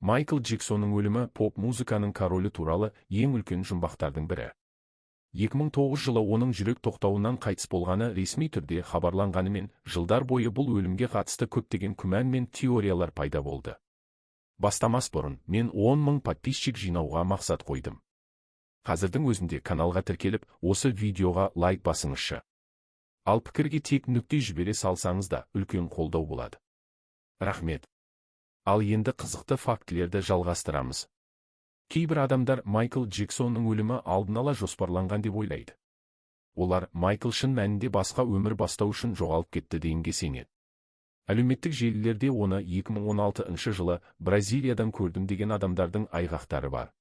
Майкл Джексонның өлімі поп музыканың королі туралы ең үлкен жұмбақтардың бірі. 2009 жылы оның жүрек тоқтауынан қайтыс болғаны ресми түрде хабарланғанымен, жылдар бойы бұл өлімге қатысты көптеген күмән мен теориялар пайда болды. Бастамас бұрын мен 10 мың подписчик жинауға мақсат қойдым. Қазірдің өзінде каналға тіркеліп, осы видеоға лайк басыңызшы. Ал пікірге тек нүкте жібере салсаңыз да, үлкен қолдау болады. Рахмет. Ал енді қызықты фактілерді жалғастырамыз. Кейбір адамдар Майкл Джексонның өлімі алдын ала жоспарланған деп ойлайды. Олар Майкл шын мәнінде басқа өмір бастау үшін жоғалып кетті дегенге сенеді. Әлеуметтік желілерде оны 2016 жылы Бразилиядан көрдім деген адамдардың айғақтары бар.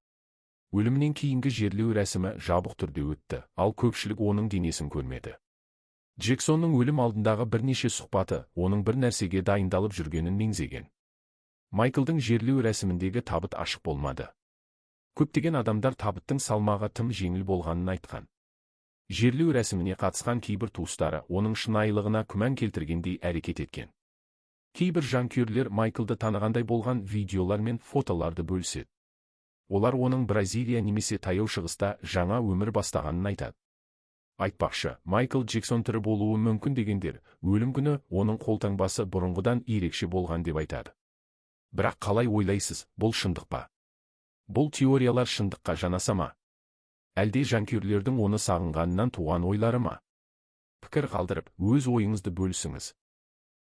Өлімінен кейінгі жерлеу рәсімі жабық түрде өтті, ал көпшілік оның денесін көрмеді. Джексонның өлім алдындағы бірнеше сұхбаты оның бір нәрсеге дайындалып жүргенін меңзеген. Майклдың жерлеу рәсіміндегі табыт ашық болмады. Көптеген адамдар табыттың салмағы тым жеңіл болғанын айтқан. Жерлеу рәсіміне қатысқан кейбір туыстары оның шынайылығына күмән келтіргендей әрекет еткен. Кейбір жанкүйерлер Майклды танығандай болған видеолар мен фотоларды бөліседі. Олар оның Бразилия немесе Таяу Шығыста жаңа өмір бастағанын айтады. Айтпақшы, Майкл Джексон тірі болуы мүмкін дегендер, өлім күні оның қолтаңбасы бұрынғыдан ерекше болған деп айтады. Бірақ қалай ойлайсыз, бұл шындық па? Бұл теориялар шындыққа жанаса ма? Әлде жанкүйерлердің оны сағынғанынан туған ойлары ма? Пікір қалдырып, өз ойыңызды бөлісіңіз.